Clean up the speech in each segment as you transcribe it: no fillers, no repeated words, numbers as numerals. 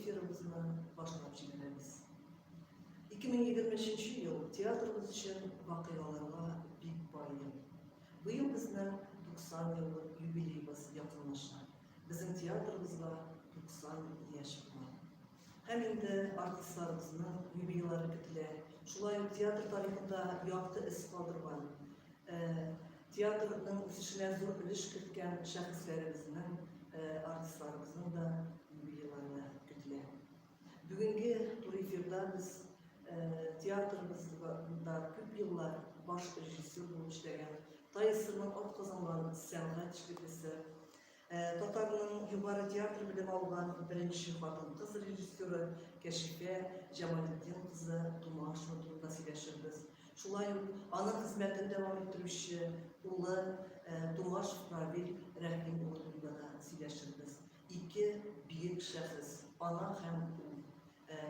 эфирыбызны башлап җибәрәбез. 2023 ел театрыбыз өчен вакыйгаларга бик бай ел. Быел безнең 90 еллык юбилеебыз якынлаша. Безнең театрыбызга 90 яшь була. Һәм инде артистларыбызның юбилейлары көтелә. Шулай ук театр тарихында якты эз калдырган, театрның үсешенә зур өлеш керткән шәхесләребезнең, артистларыбызның да юбилейлары көтелә. Бүгенге туры эфирда без театрыбызда күп еллар баш режиссер булып эшләгән, ТАССРның атказанган сәнгать эшлеклесе, Татарның югары театр белеме алган беренче хатын-кыз режиссеры Кәшифә Җамалетдин кызы Тумашева турында сөйләшербез. Шулай ук аның хезмәтен дәвам иттерүче улы Тумашев Равил Рәхим улы турында да сөйләшербез. Ике бөек шәхес, ана һәм ул.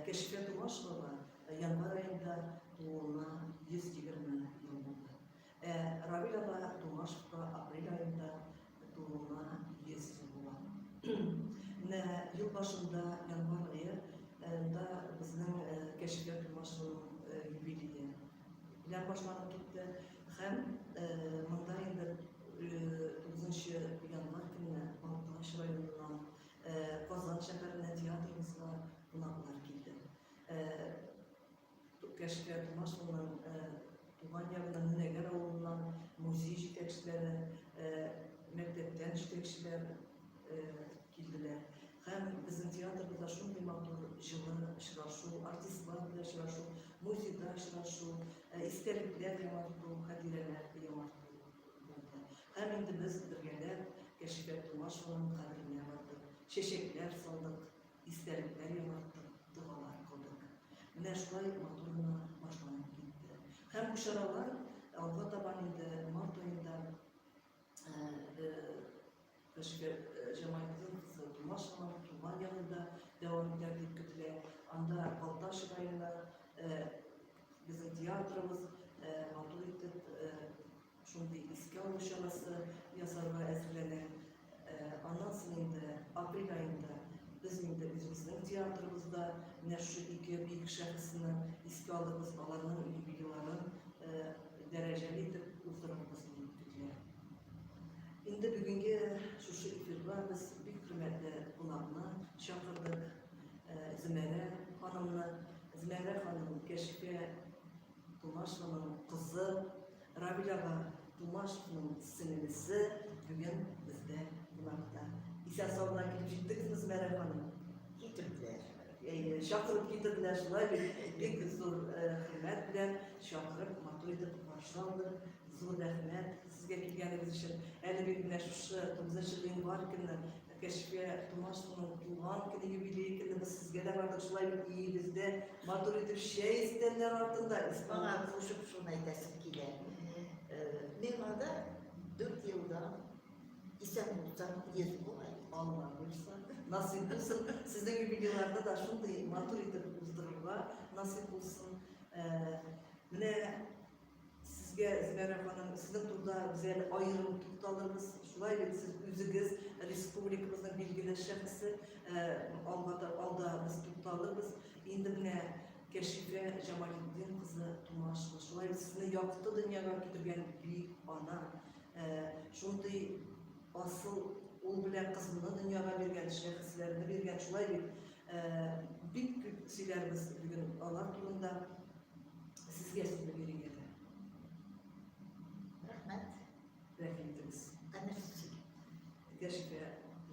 Кәшифә Тумашевага январь аенда тууына 120 ел булды. Ә Равил ага Тумашевка апрель аенда тууына 100 ел була. Менә ел башында, январь ае нда безнең Кәшифә Тумашеваның юбилее белән башланып китте. Һәм монда инде 9 январь көнне Балтач районыннан Казан шәһәренә театрыбызга кунаклар килде. Кәшифә Тумашеваның туган ягыннан, Нөнәгәр авылыннан музей җитәкчеләре, мәктәптән җитәкчеләр килделәр. Һәм безнең театрыбызда шундый матур, җылы очрашу, артистлар белән очрашу, музейда очрашу, истәлекләр яңарту, хатирәләр яңарту булды. Һәм инде без бергәләп Кәшифә Тумашеваның каберенә бардык, чәчәкләр салдык. Истәлекләр яңарттык, догалар кылдык. Менә шулай матур гына башланып китте. Һәм бу чаралар алга табан инде март аенда Кәшифә Җамалетдин кызы Тумашеваның туган ягында дәвам итәр дип көтелә. Анда Балтач районы, безнең театрыбыз матур итеп Шундый искә алу чарасы ясарга әзерләнә. Аннан соң инде апрель аенда без инде үзебезнең театрыбызда менә шушы ике бөек шәхесне искә алырбыз, аларның юбилейларын дәрәҗәле итеп уздырырбыз дип көтелә. Инде бүгенге шушы эфирга без бик хөрмәтле кунакны чакырдык, Зөмәрә ханымны. Зөмәрә ханым Кәшифә Тумашеваның кызы, Равил ага Тумашевның сеңлесе бүген бездә кунакта. Исән-сау гына килеп җиттегезме, Зөмәрә ханым? Китерделәр. Әйе, чакырып китерделәр, шулай бит. Бик зур хөрмәт белән чакырып, матур итеп каршы алдык. Зур рәхмәт сезгә килгәнегез өчен. Әле бит менә шушы 9 гыйнвар көнне Кәшифә Тумашеваның туган көне, юбилее көне без сезгә дә бардык. Шулай бит өегездә матур итеп чәй өстәлләре артында Моңа кушып шуны әйтәсем килә. Миңа да 4 елдан исән булсам 100 була. Алла боерса, насыйп булсын. Сезнең юбилейларны да шундый матур итеп уздырырга насыйп булсын. Менә Сезгә, Зөмәрә ханым, сезнең турыда без әле аерым тукталырбыз. Шулай бит, сез үзегез республикабызның билгеле шәхесе. Алга алда без тукталырбыз. Инде менә Кәшифә Җамалетдин кызы Тумашева, шулай бит, сезне якты дөньяга китергән бөек ана, шундый асыл ул белән кызны дөньяга биргән, шәхесләрне биргән, шулай бит. Бик күп сөйләрбез бүген алар турында. Сезгә сүзне бирик әле. Рәхмәт. Рәхим итегез. Әнә сүз. Кәшифә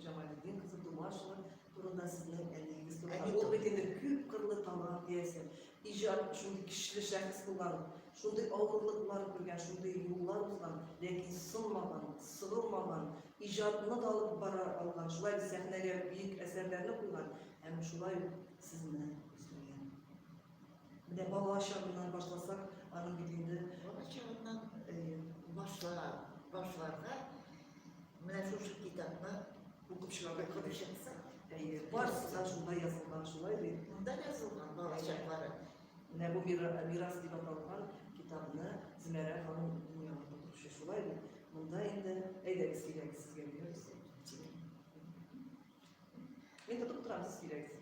Җамалетдин кызы Тумашева турында сезнең әниегез турында. Ул бит инде күп кырлы талант иясе, иҗат шундый көчле шәхес булган, шундый авырлыклар күргән, шундый юллар узган, ләкин сынмаган, сыгылмаган, иҗатны да алып бара алган, шулай ук сәхнәгә бөек әсәрләрне куйган һәм шулай ук сезне үстергән. Менә бала чагыннан башласак, аның бит инде Бала чагыннан башла, башларга менә шушы китапны укып чыгарга укып чыксак. Әйе, барысы да шунда язылган, шулай бит? Монда язылган бала чаклары. Менә бу Мирас дип аталган китапны Зөмәрә ханым дөньяга тутыручы, шулай бит? Монда инде, әйдәгез, сөйләгез, сезгә бирәбез. Мин тотып торам, сез сөйләгез.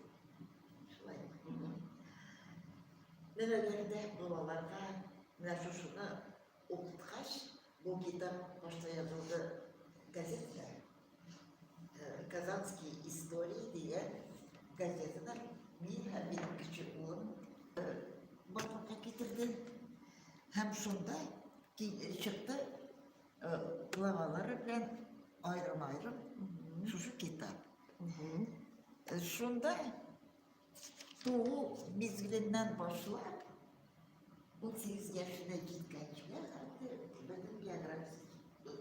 Нәнәләрдә балаларга менә шушыны укыткач, бу китап башта язылды газетада. Казанские истории дигән газетада мин һәм минем кече улым барлыкка китерде. Һәм шунда чыкты главалары белән аерым-аерым шушы китап. Шунда туу мизгеленнән башлап 18 яшенә җиткәнчегә хәтле бөтен биографиясе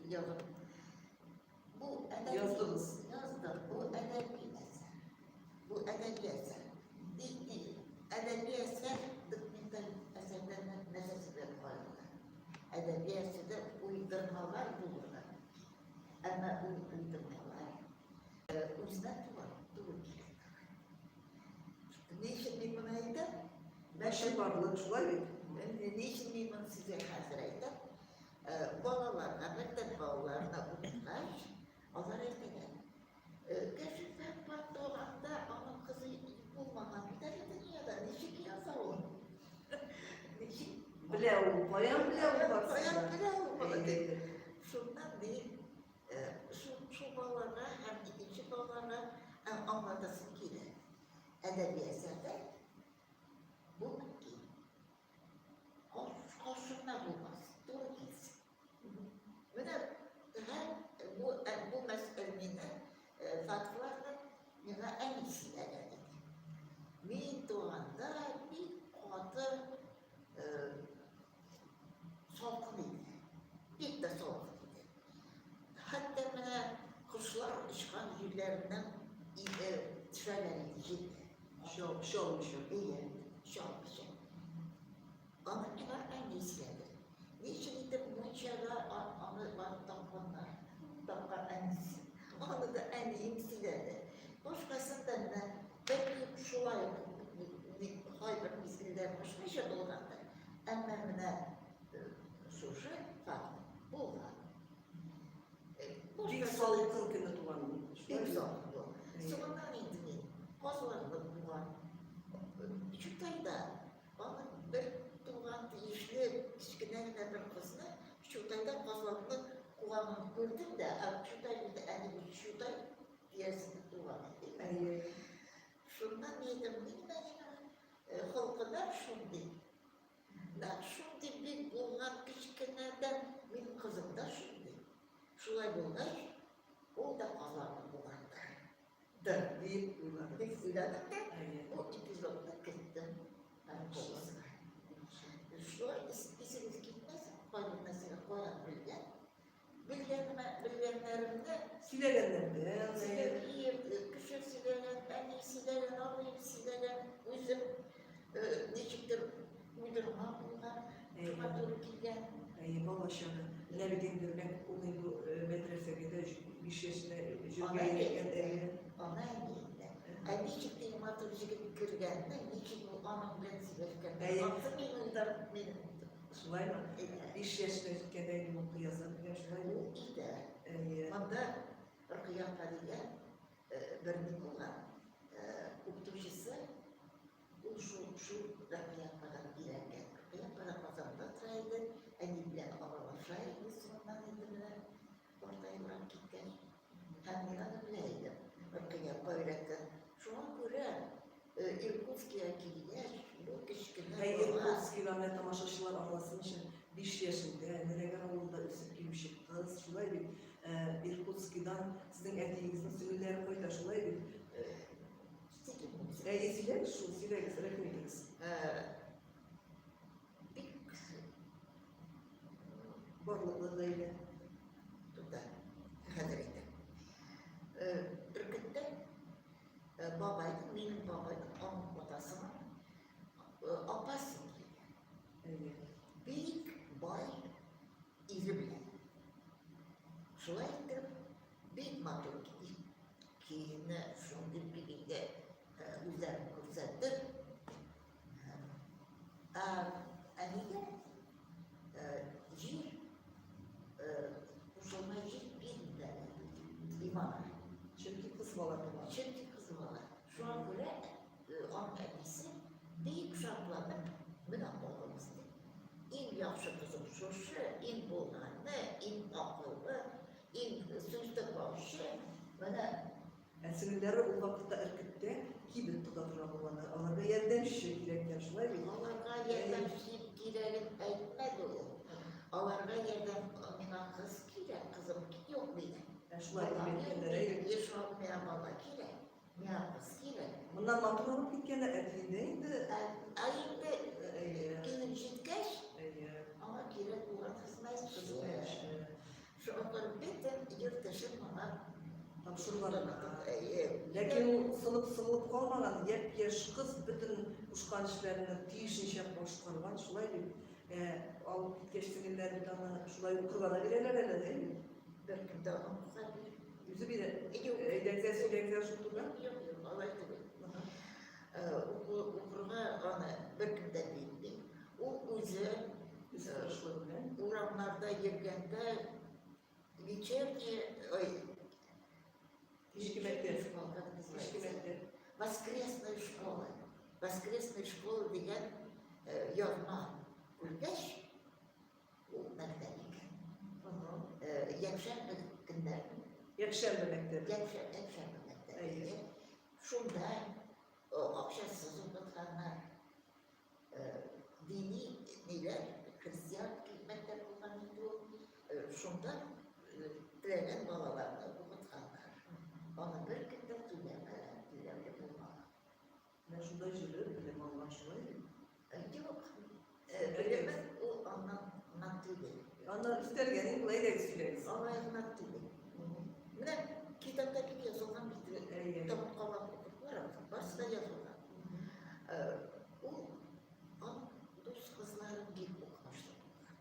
язып. Бу әдәби Яздыгыз. Яздык. Бу әдәби әсәр. Бу әдәби әсәр. Әдәби әсәр документаль әсәрдән нәрсәсе белән аерыла? Әдәби әсәрдә уйдырмалар булырга мөмкин. Әмма ул уйдырмалар үзенә туган, туры килә. Ни өчен мин моны әйтәм? Чынбарлык, шулай бит? Ни өчен мин моны сезгә хәзер әйтәм? Балаларга, мәктәп балаларына укыткач, алар әйтәләр. Кәшифә апа туганда аның кызы булмаган бит әле дөньяда, ничек яза ул? Ничек? Белә ул, каян белә ул барысын Каян да? белә ул моны дип. Әйе. Шуннан мин шул балаларга һәм икенче балаларга аңлатасым килә. Әдәби әсәрдә бу мөмкин. Каршыңда булмас, туры килсен. Менә һәм бу мәсьәләне фактларны миңа әни сөйләгән иде. Мин туганда бик каты салкын иде. Бик тә салкын иде. Хәтта менә кошлар очкан җирләреннән төшәләр иде җиргә. Чалмыйча. Әйе, чалмыйча. Аны миңа әни сөйләде. Ничек итеп мунчада аны барып тапканнар. Тапкан әнисе. Аны да әнием сөйләде. Башкасын да менә бәлки шулай ук кайбер мизгелләр башкача булгандыр. Әмма менә шушы факт булган. Бик салкын көне туган. Бик салкын булган. Соңыннан инде мин казларлы булган. Чутайда аның бер туган тиешле кечкенә генә бер кызны Чутайда казларны куганын күрдем дә, ә Чутай бит әни бит Чутай тирәсендә туган иде. Шуннан мин әйтәм, мин әнинең холкы нәкъ шундый. Нәкъ шундый бик булган кечкенәдән минем кызым да шундый. Шулай булгач, ул да казларны кугандыр. Дыр дип уйладым. Дип уйладым да, бу эпизодны керттем повестька. Шулай исегез китмәс, кайбер нәрсәгә каян белгән. Белгәнемә, белгәннәремне сөйләгәннәрдән, сөйләгән, кеше сөйләгән, әни сөйләгән, абыем сөйләгән, үзем ничектер уйдырма булган, шуңа туры килгән. Әйе, бала чагы. Менә бит инде ул инде мәдрәсәгә дә 5 яшенә җөргә әйләнгән, әйе. Ана әниендә. Ә ничек теге матур җегет кергәнне, ничек ул аның белән сөйләшкәнне, анысы мин уйдырып, мин Шулаймы? 5 яшенә җиткәндә инде ул яза белгән, шулаймы? Ул өйдә. Әйе. Монда Ркыя апа дигән бер ни булган, укытучысы, ул шул шул Ркыя ападан өйрәнгән. Ркыя апа да Казанда тора иде, әни белән аралаша иде соңыннан инде менә картаебрак киткәч. Һәм мин аны белә идем, Ркыя апа өйрәткән. Шуңа күрә Иркутскига килгәч, бу кечкенә Ә бала Иркутскига менә тамашачылар аңласын өчен, 5 яшендә Нөнәгәр авылында үсеп килүче кыз, шулай бит, Иркутскидан сезнең әтиегезнең сеңелләре кайта, шулай бит? Әйе, сөйләгез шул, сөйләгез, рәхим итегез. Бик барлыклы гаилә. Тукта, хәзер әйтәм. Бөркеттә бабайның, минем бабайның, аның атасының апасы килгән. Бик бай ире белән. Шулай итеп, бик матур киенә, шундый бик инде үзләрен күрсәтеп. Ә әнигә җир, кушылма җир бирмиләр имана. Чөнки кыз бала туган. Чөнки кыз бала. Шуңа күрә аның әтисе Бик шатланып, менә алыгыз дип. Иң яхшы кызым шушы, иң булганы, иң акыллы, иң сүз тыңлаучы. Менә. Ә сеңелләре ул вакытта Өркеттә кибет тота торган булганнар. Аларга ярдәмче кирәккән, шулай бит? Аларга ярдәмче кирәген әйтмәде ул. Аларга ярдәм, миңа кыз кирәк, кызым юк минем. Ә шулай дип әйткәннәр, әйе. Еш миңа бала кирәк, миңа кыз кирәк. Моннан матур алып киткәннәр, әтиендә инде. Ә инде килеп җиткәч, аңа кирәк булган хезмәтче. Хезмәтче. Шуңа бөтен йорт эшен моңа тапшырган. Ләкин ул сынып-сыгылып калмаган, япь-яшь кыз бөтен кушкан эшләрне тиешенчә башкарган, шулай бит. Ә алып киткәч сеңелләре бит аны шулай укырга да бирәләр әле, әйе? Беркем дә аны укырга бирми. Үзе бирә. Әйдәгез, сөйләгез шул турыда. Юк, юк, алай түгел. Укырга аны беркем дә бирми. Ул үзе Үз тырышлыгы белән. Урамнарда йөргәндә вечерний, ой, кичке мәктәп, школа, как называется? Кичке мәктәп. Воскресная школа. Воскресная школа дигән язма күргәч, ул мәктәп икән. Якшәмбе көннәрен. Якшәмбе мәктәбе. Якшәмбе мәктәбе. Шунда акчасыз укытканнар. Дини ниләр, крестьян мәктәп булган инде ул. Шунда теләгән балаларны укытканнар. Аны беркем дә түләмәгән, түләүле булмаган. Менә шунда җөреп белем алган, шулай бит? Юк, белемен ул аннан түгел. Аннан өстәлгән инде, болай әйдәгез сөйләгез. Алай гына түгел. Менә китапта бик язылган бит, тагын кабат укып карагыз, барысы да язылган. Ул аның дус кызларын бик укымышлы булган.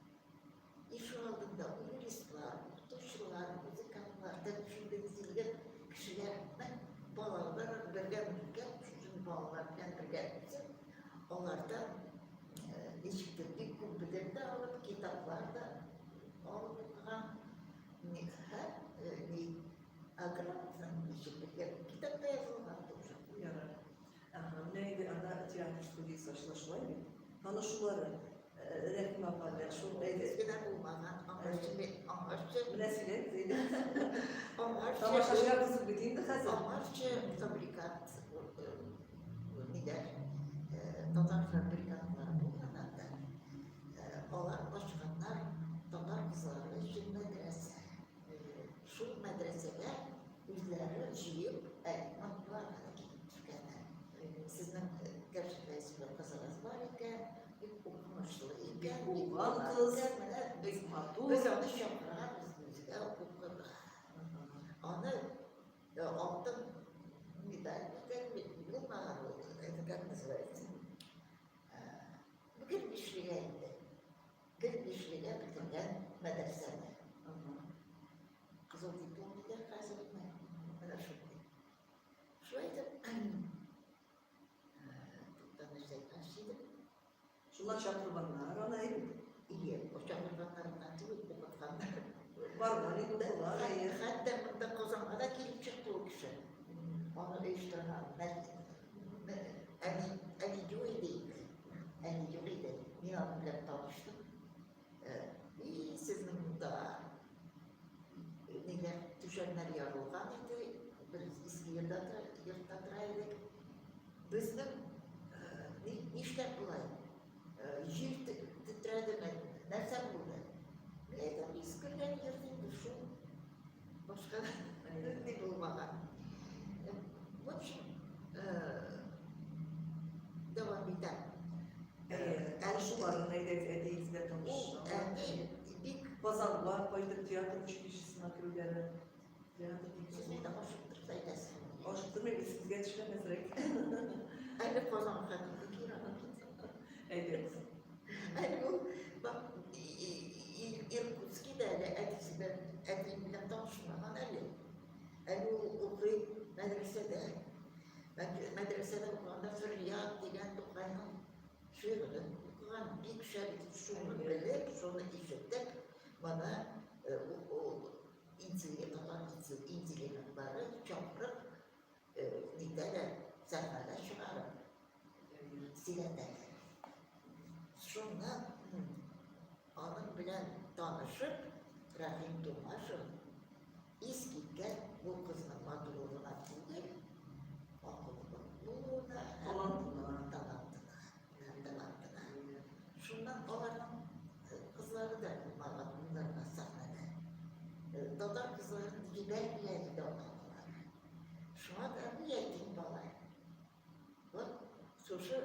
Ишегалдында юристлар, укытучылар, музыкантлар, шундый зиһен кешеләрнең балалары бергә бергә, шушы балалар белән бергә үсеп, алардан ничектер бик күп белем дә алып, китаплар да алып укыган. Һәм ни грамотно ничек белгән, китапта язылган тоже. Ярар. Ага, менә инде анда театр студиясе ачыла, шулай бит? Танышулары Рәхимә апа белән шул әйдә. Без генә булмаган, аңарчы мин, аңарчы. Менә сөйләгез, әйдә. Аңарчы. Тамашачылар кызык бит инде хәзер. Аңарчы фабрикант, ниләр, татар фабрикантлары булган анда. Алар ачканнар татар кызлары өчен мәдрәсә. Шул мәдрәсәгә үзләре җыеп, әлманларга да килеп төшкәннәр. Сезнең Кәршәфәйсова кызыгыз бар икән, бик укымышлы икән, бик булган кыз, менә бик матур. Без аны чакырабыз безгә укырга. Аны алтын медаль дигән булмаган ул, это как называется? Гел бишлегә инде. Гел бишлегә бетергән мәдрәсәне. Кызыл диплом диләр хәзер инде. Менә шундый. Шулай итеп, туктаныш әйткән идем. Шуннан чакырганнар аны әйе. Ие, чакырганнар гына түгел, укытканнар. Барган инде укулар, әйе. Хәтта монда Казанга да килеп чыкты ул кеше. Аны оештырган. Әни, әни юк иде инде. Әни юк иде. Мин аның белән таныштым. И, сезнең монда ниләр, түшәмнәр ярылган иде. Без иске йортта, йортта тора идек. Безнең нишләп болай? Җир тетрәдеме? Нәрсә булды? Мин әйтәм, искергән йорт инде шул. Башка ни булмаган. В общем, дәвам итәм. Танышуларын әйдәгез, әтиегез белән Ул әни бик Казанга кайтып театр училищесына керүләре. Театр Сез мине ашыктырып әйтәсез. Ашыктырмыйм, исегезгә төшерәмәсрәк. Әле Казанга китте, Кирага китте. Әйдәгез. Әле ул Иркутскида әле әтисе белән, әтием белән танышмаган әле. Әле ул укый мәдрәсәдә. Мәдрәсәдә укыганда Фөрьяд дигән Тукайның шигырен укыган, бик шәп итеп шуны белеп, шуны ишетеп, моны татар интеллигентлары чакырып, нитәләр, сәхнәгә чыгарып. Сөйләтәләр. Шуннан аның белән танышып, Рәхим Тумашев ис киткән бу кызның матурлыгына түгел, акыллы булуына һәм Талантына. талантына. Һәм талантына. Шуннан аларның кызлары да булмаган уйнарга сәхнәдә. Татар кызларын җибәрмиләр иде ата-аналары. Шуңа да бу ятим бала. Вот шушы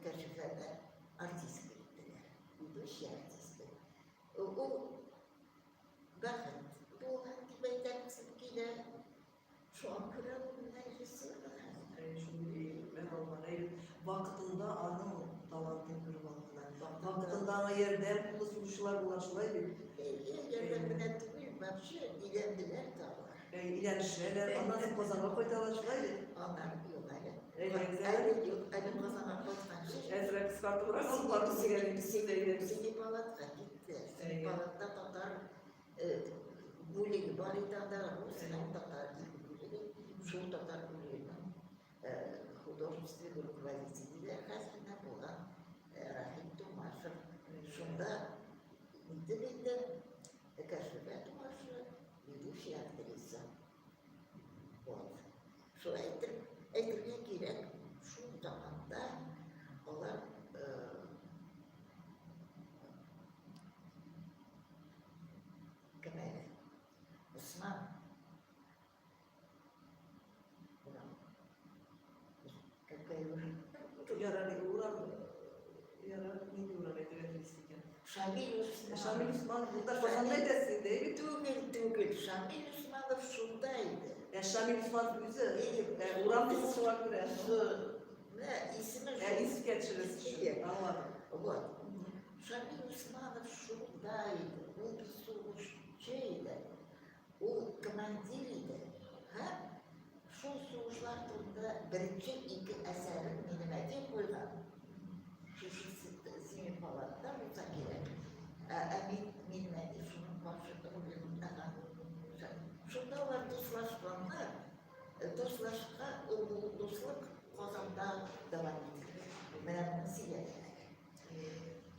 Кәшифәне артистка иттеләр. Ведущий артистка. Ул бәхет булган дип әйтәсем килә. Шуңа күрә ул менә режиссер да хәзер. Шундый әйберләр алган. Әй, вакытында аның талантын күреп алдылар. Вакытында аңа ярдәм кулы сузучылар булган, шулай бит? Әйе, ярдәм генә түгел, вообще өйләнделәр дә алар. Өйләнешәләр, аннан соң Казанга кайталар, шулай бит? Аннан юк әле. Әйдәгез Әле әле. юк, әле Казанга кайтканчы. Әзрәк кыскартыбрак алып барып сөйләгән сөйләгән. Семипалатка китте. Семипалатта татар бүлеге бар иде анда, рус һәм татар ике бүлеге. Шул татар бүлегенең художественный руководителе дә хәзер менә булган Рәхим Тумашев. Шунда итеп инде Кәшифә Тумашева ведущая актриса. Вот. Шулай итеп, әйтергә кирәк, шул заманда алар кем әле? Усман. Урам. Какая уже? Ярар, урам, ярар, нинди урам әйтергә телисез икән? Шамил Усманов. Шамил Усманов, бу да Казанда әйтәсез инде, әйе бит? Түгел, түгел. Шамил Усманов шунда иде. Ә Шамил Усманов үзе, ә, урам дисез шуңа күрә. Менә исеме Ә, искә төшерәсез. Әйе. Аңладым. Вот. Шамил Усманов шунда иде. Ул бит сугышчы иде. Ул командир иде. Һәм шул сугышлар турында беренче ике әсәрен минем әти куйган. Шушы Семипалатта булса кирәк. Ә мин, минем әти шуның каршы ролен уйнаган. Шунда алар дуслашканнар. Дуслашка, ул дуслык Казанда дәвам ителгән. Менә моны сөйләделәр.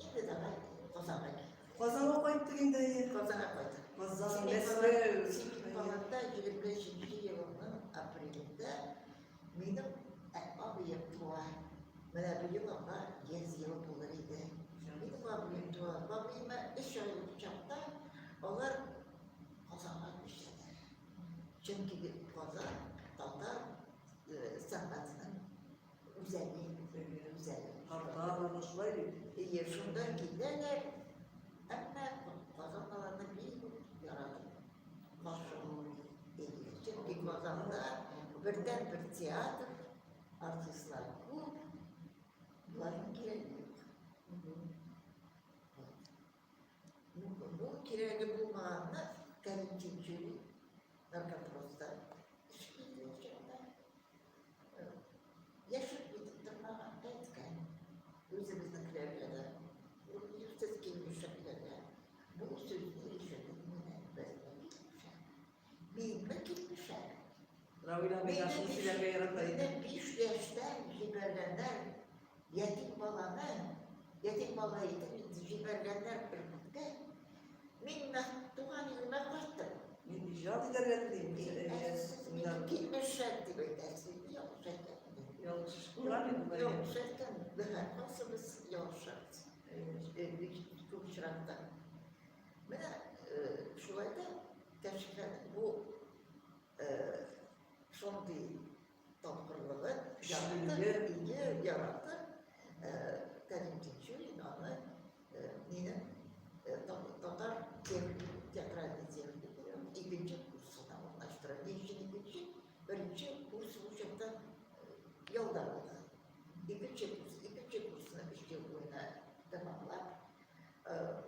Инде давай Казанга кил. Казанга кайттык инде, әйе. Казанга кайттык. Казан, Мәскәү. Семипалатта 23 елның апрелендә минем абыем туа. Менә быел аңа 100 ел булыр иде. Минем абыем туа. Бабыема 3 айлык чакта алар Казанга күчәләр. Чөнки Казан татар сәнгатенең үзәге, үзәге. Тарталар, шулай бит. Әйе, шунда киләләр. Әмма Казан аларны бик үк яратып каршы алмый. Әйе, чөнки Казанда бердәнбер театр, артистлар күп, боларның кирәге юк. Бу кирәге булмаганны Кәрим Тинчурин наркомпроста эшли иде ул чакта. Яшереп итеп тормаган, әйткән. Үзебезнекеләргә дә, сез килмешәкләргә бу сүзне ишетеп менә безне килмешәк. Минме килмешәк? Равил абый да шуны сөйләргә ярата иде. Мине 5 яшьтән җибәргәннәр, ятим баланы, ятим бала итеп инде җибәргәннәр Өркеткә. Мин туган илемә кайттым. Мин иҗат итәргә телим. Сез мине килмешәк дип әйтәсез. Ялгыш әйткән. Ялгыш булган инде болай. Ялгыш әйткән. Һәркайсыбыз ялгышабыз. Күп очракта. Менә шулай да Кәшифәнең бу шундый тапкырлыгы яратып, иде, яратып, Кәрим Тинчурин аны минем татар театральный техникумның икенче курсына урнаштыра. Ни өчен икенче? Беренче курс ул чакта ялда булды. Икенче курс, икенче курсны өч ел буена тәмамлап,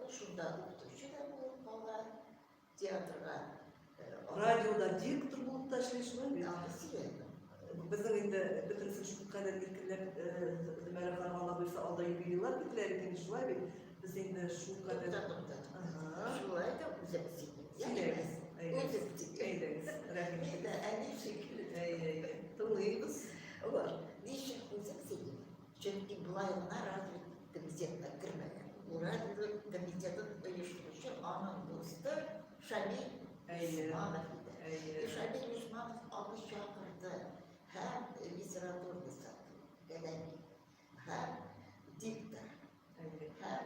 ул шунда укытучы да булып кала, театрга. Радиода диктор булып та эшли, шулай бит? Аны сөйләдем. Безнең инде бөтенесен шулкадәр иркенләп Зөмәрә ханым, Алла боерса, алда юбилейлар көтелә бит инде, шулай бит? Без инде шулкадәр. Тукта, тукта. Шулай да үзем сөйлим. Сөйләгез. Үзем сөйлим. Әйдәгез. Рәхим Мин дә әни шикелле. Әйе, әйе. Тыңлыйбыз. Вот. Ни өчен үзем сөйлим? Радио комитетын оештыручы аның дусты Шамил Усманов иде. И Шамил Усманов аны чакырды һәм литературный сату, Галәми, һәм диктор, һәм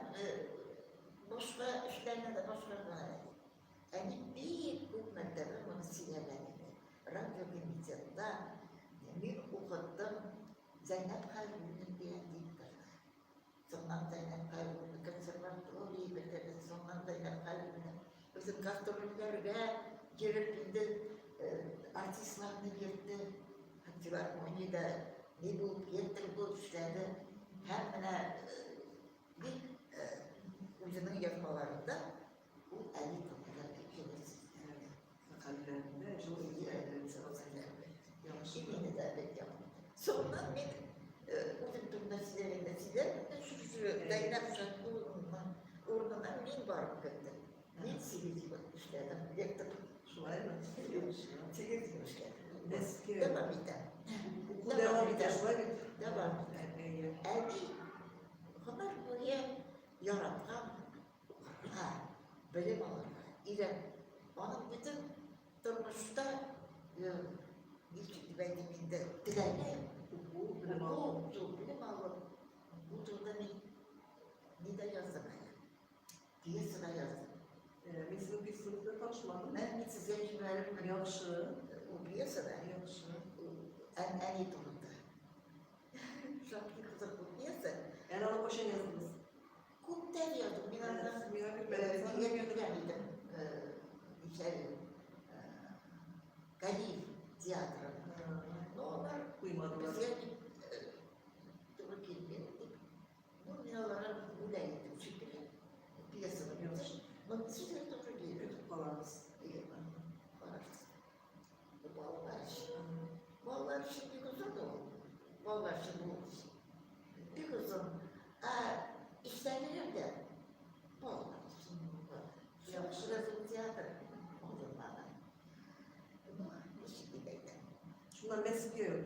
башка эшләрне дә башкарган әле. Әни бик күп мәртәбә моны сөйләгән иде. Радиокомитетта мин укыттым Зәйнәп Хәйруллина дигән дикторны. Соңыннан Зәйнәп Хәйруллина консерватория бетерде, соңыннан Зәйнәп Хәйруллина безнең гастрольләргә йөреп инде артистларны йөртте. Һәм филармониядә ни булып, ректор булып эшләде. Һәм менә бик үзенең язмаларында ул әни турында бик җылы сүзләр. Мәкаләләрендә җылы сүзләр. Яхшы. Мине дә бик якын. Соңыннан мин үзем турында сөйләгәндә сөйләрмен дә, шушы Зәйнәп Шәкүровна урынына мин барып кердем. Мин 8 ел эшләдем, лектор. Шулаймы? 8 ел эшләдем. Мәскәү. Дәвам итәм. Уку дәвам итә, шулай бит? Дәвам итәм. Әни гомер буе яраткан укырга, белем алырга, өйрән. Аның бөтен тормышта, ничек дип әйтим инде, теләге уку, белем алу. Уку, белем алу. Бу турыда мин ни дә яздым әле. Пьеса да яздым. Мин сезнең пьесагыз белән танышмадым. Мин сезгә җибәрермен. Яхшы. Ул пьеса да. Яхшы. Әни турында. Шактый кызыклы пьеса. Әле аны кайчан яздыгыз? Күптән яздым. Мин аны Миңа бирмәдегез. нигә биргән идем. Ничәле Галиев театры. Но алар Куймадылар. безгә бик туры килмәде дип. Ну, мин аларга бүләк иттем шикелле. Пьесаны. Яхшы. Моны сезгә туры килер. Көтеп калабыз. Карарсыз. Бу балалар өчен. Балалар өчен бик озын ул. Балалар өчен бу бик озын. Ә эшләнелер дә балалар өчен. Яхшы. Яхшы театр алдылар. Ну, ничек дип әйтәм. Шуннан Мәскәү.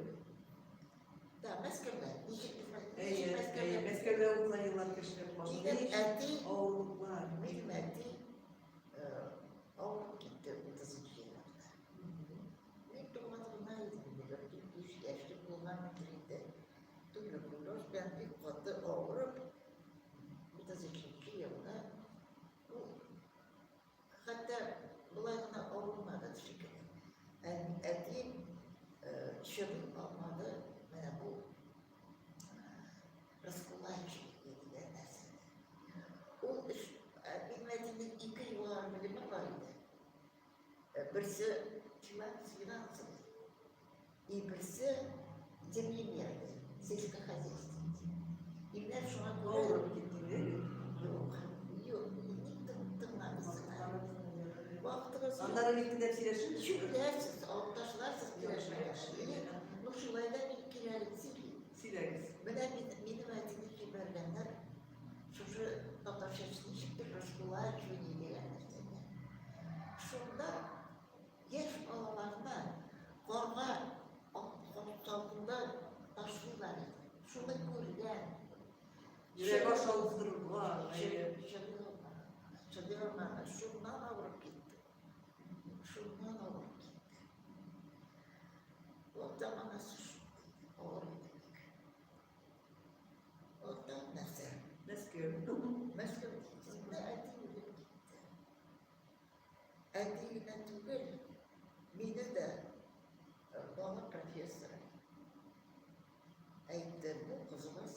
Да, Мәскәүдә. Ничек дип Әйе, ничек әйе, Мәскәүдә? Мәскәүдә узган еллар кешеләр башы. Минем әти, Авырлыклар. минем әти авырып китте 30 елларда. Мин туган гына идем, 4-5 яшьлек булганмындыр инде. Туберкулез белән бик каты авырып, 33 елда ул хәтта болай гына авырмады шикелле. Әтием чыгып алмады менә бу раскулачивание дигән нәрсәне. Ул эш, минем әтинең ике югары белеме бар иде. Берсе финансовый, и берсе землемерный, сельскохозяйственный. И менә шуңа күрә Авырып китте инде. Юк, юк, ник тыңладыгыз? Вакытыгыз юк. Аннары бик теләп сөйләшеп. Чүпләрсез, алып ташларсыз Яхшы, кирәкмәгән. яхшы. Ну, шулай да мин кирәген сөйлим. Сөйләгез. Менә минем әтине җибәргәннәр шушы татарча ничектер раскулачивание дигән нәрсәгә. Шунда яшь балаларны карга салкында ташлыйлар иде. Шуны күргән. Йөрәк аша уздырылган. Әйе. Чыдый алмады. Шуннан авырып китте. Шуннан авырып китте. Ул заманасы шундый авыр иде бик. Аннан нәрсә? Мәскәү. Мәскәү дигәндә әти үлеп китте. Әти генә түгел, мине дә бала профессор әйтте, бу кызыбыз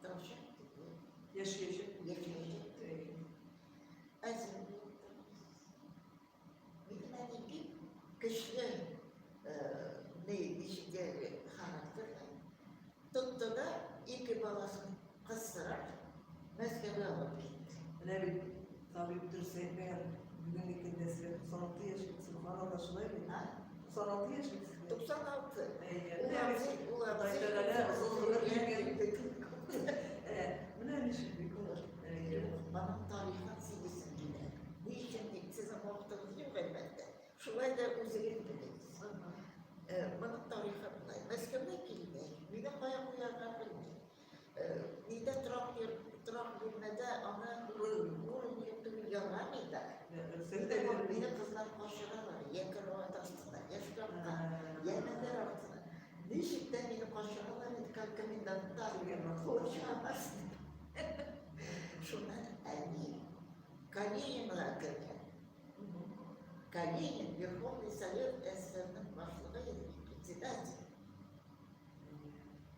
торачак түгел, Яшәячәк. яшәячәк Әйе. Әзер булып торыгыз. Минем әни бик көчле, ни, ничек характерлы. Тотты да ике баласын кыстырып, Мәскәүгә алып китте. Менә бит табиб дөрес әйтмәгән. Бүгенге көндә сезгә 96 яшь бит, сөбханалла, шулай бит? А? 96 яшь бит сезгә. 96. Әйе. Ул Менә абзый, бит ул Ходай абзый Тәгалә озын гомер биргән. биргән. Менә ничек бит. Әйе. Аның тарихын сөйлисем килә. Ни өчен дип, сезнең вакытыгыз юк, әлбәттә. Шулай да үзегез белегез. Моның тарихы болай. Мәскәүгә килгәч, мине кая куярга белмим. Нидә торак йорт, торак чыбыкка, я мендәр артына. Ничек тә мине качыралар иде, как коменданттан куып чыгармас дип. Шуннан әни Калининга кергән. Калинин Верховный Совет СССРның башлыгы иде, председатель.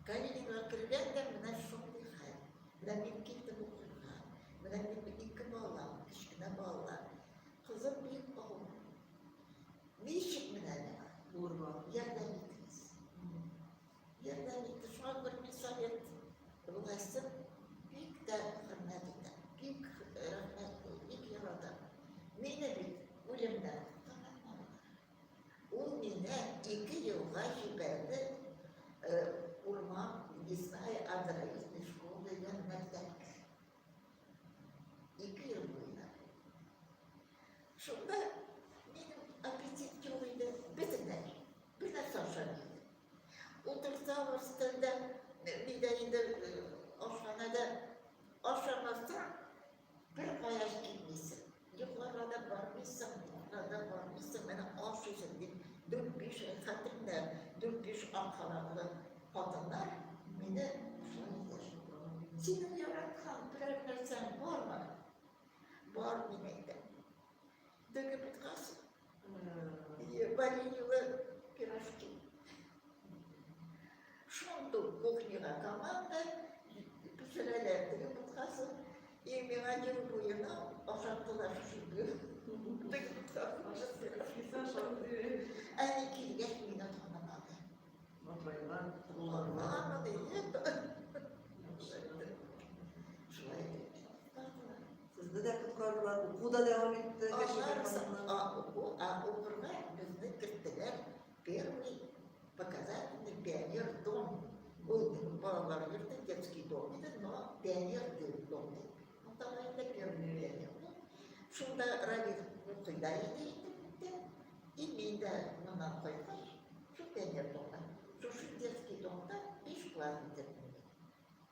Калининга кергән дә менә шундый хәл. Менә мин килдем укырга. Менә минем ике балам, кечкенә балалар. Кызым бик авыр. Ничек менә миңа? Булырга. Ярдәм итегез. Ярдәм итте. Шуңа күрә мин совет властен бик тә хөрмәт итәм. Бик рәхмәт, бик яратам. Мине бит үлемнән коткарганнар. Ул мине 2 елга җибәрде Урман лесная оздоровительная школа дигән мәктәпкә. 2 ел буена. Шунда минем аппетит юк иде, бөтенләй. Бер нәрсә ашамый идем. Утырсам өстәлдә, миндә инде ашханәдә ашамасаң, бер кая китмисең. Йокларга да бармыйсың, йокларга да бармыйсың, менә ашыйсың дип, дүрт-биш, хәтеремдә, дүрт-биш ак халатлы хатыннар мине шулай иттеләр. Синең яраткан берәр нәрсәң бармы? Бар, мин әйтәм. Дөге боткасы, вареньелы пирожки. Шундук кухняга команда пешерәләр дөге боткасын. И миңа ел буена ашаттылар шушы дөге боткасын. Әни килгәч мине танымады. Матурайган, Танымады, Шулай итеп. Сезне дә коткардылар, уку да дәвам итте. А укырга безне керттеләр первый показательный пионер дом. Ул балалар йорты, детский дом иде, но пионер дом дип. Атала инде первый пионер дом. Шунда Равил укый да иде инде. И мин дә моннан кайткач, шул пионер домда, шушы детский домда 5 класс бетердем мин.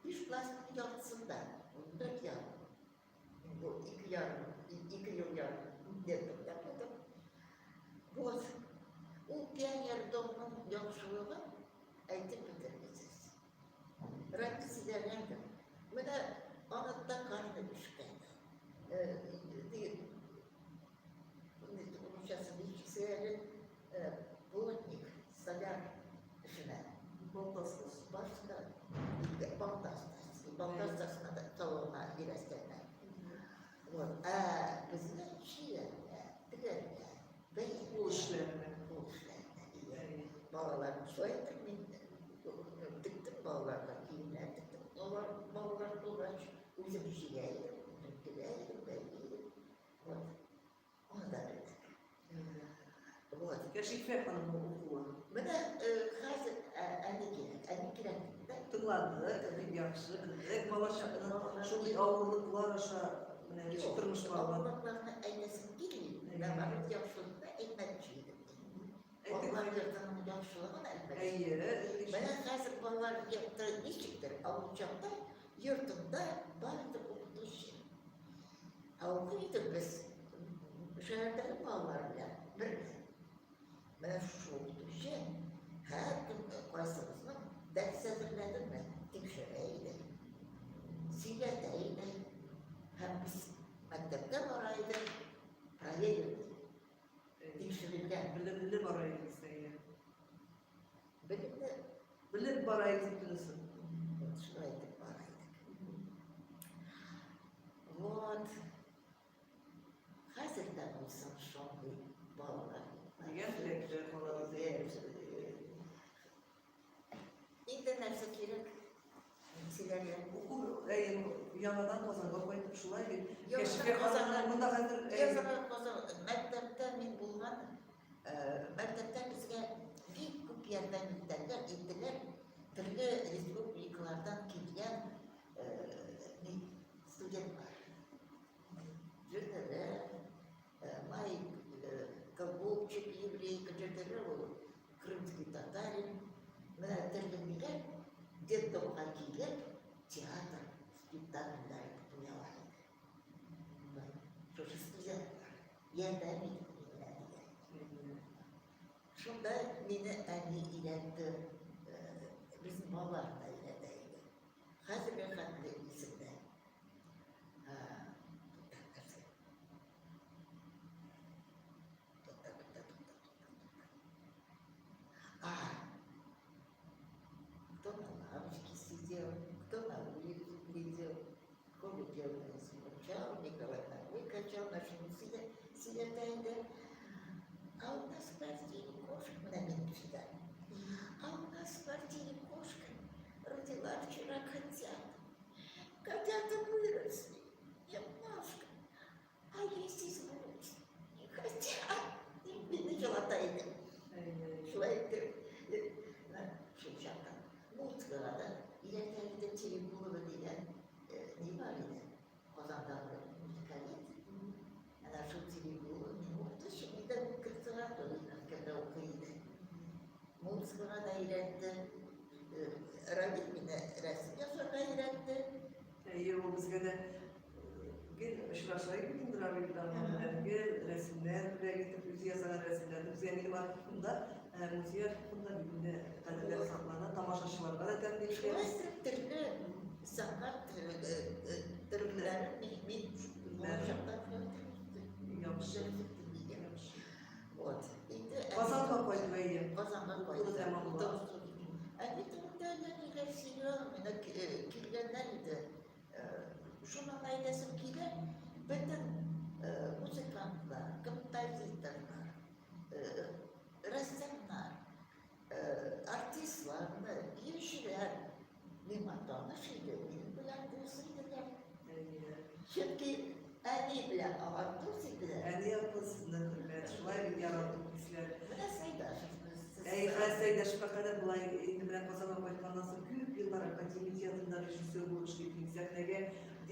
5 классның яртысында, 14 ярым. Бу 2 ярым, 2 ел ярым детдомда булдым. Вот. Ул пионер домның яхшылыгын әйтеп бетергесез. Равил сөйләгәндер. Менә аны токарный эшкә. Русчасы ничек әле, плотник, столяр эшенә. Балта остасы. Башта балта остасы. Балта остасына да салонга өйрәткәннәр. Вот. Ә безне чигәргә, тегәргә, бәйләргә. Кул эшләренә. Кул эшләренә. Балалар шулай итеп мин тектем балаларга киемнәр тектем. Алар балалар булгач, үзем чигә идем, үзем тегә идем, бәйли идем. Вот. Аны да белдек. Вот. Кәшифә ханымның укуы. Менә хәзер әни кирәк, әни кирәк дә. Тыңладык, бик яхшы белдек балачакны. Шундый авырлыклар аша менә ничек тормыш барган. Авырлыкларны әйтәсем килми, наоборот, яхшылыкны әйтмәкче идем. Балалар йортының яхшылыгын әйтмәкче. Менә хәзер балалар йорты ничектер, ә ул чакта йортында бар иде укытучы. Ә укый идек без шәһәрдәге балалар белән бергә. Менә шушы укытучы һәркем кайсыбызның дәрес әзерләдеме, тикшерә иде, сөйләтә иде. Һәм без мәктәпкә бара идек, проверенный, тикшерелгән. Белемле бара идегез, әйе. Белемле. Белеп бара идек бөтенесен. Вот шулай итеп бара идек. Вот. Хәзер дә булсын шундый балалар. Дигән теләктә калабыз. Инде нәрсә кирәк сөйләргә? Уку, әйе, яңадан Казанга кайтып шулай бит. Яңадан Кәшифә Казанга- ханымның монда хәзер әйе. Яңадан Казан мәктәптә мин булган, мәктәптә безгә бик күп ярдәм иттеләр, иттеләр. Төрле республикалардан килгән студентлар. Җырдыры, Майк Голубчик, еврейка, җырдыры ул крымский татарин. Менә төрле ниләр детдомга килеп, театр спектакльләр куялар иде. Шушы студентлар ярдәм итеп менә дигән. Шунда мине әни өйрәтте, безнең балалар да өйрәтә иде. Хәзергә хәтле исемдә. Тукта, нәрсә? Тукта, тукта, тукта, тукта, тукта. А, кто на лавочке сидел, кто на улицу глядел, Коля делал, скучал, Николай ногой качал, нашему сөйләтә иде. А у нас в квартире кошка, менә минем сюда. А у нас в квартире кошка родила вчера котят. Котята выросли немножко, а есть из не хотят. Мине елата иде. Шулай итеп, шул чакта музыкага да өйрәтә иде. Терегулова дигән ни бар иде, Казандагы музыкалит. Әнә шул Терегулова мин укытучы, мин дә консерватория Мәскәүдә укый иде. Музыкага да өйрәтте. Равил мине рәсем ясарга өйрәтте. Әйе, ул безгә дә гел очраша идек инде Равил белән. Гел рәсемнәр бүләк итеп, үзе ясаган рәсемнәрне безгә минем архивымда, музей архивында бит инде кадерләп саклана, тамашачыларга да тәкъдим итәбез. Шулай итеп төрле сәнгать төрләрен мин булачакта Яхшы. Вот. Инде Казанга кайту, әйе. Казанга Укуны кайтты. тәмамлап. Әни турында әллә ниләр сөйли алмыйм. Менә килгәннәр иде. Шуны гына әйтәсем килә, бөтен музыкантлар, композиторлар, рәссамнар, артистларны, биючеләр миңа таныш иде, минем белән дус иделәр. Чөнки әни белән алар дус иделәр. Әни апа сезне хөрмәт, шулай бит ярату хисләр. Менә Сәйдәшевны сез. Әй, хәзер Сәйдәшевкә кадәр болай инде менә Казанга кайтканнан соң күп еллар академия театрында режиссер булып эшли, сәхнәгә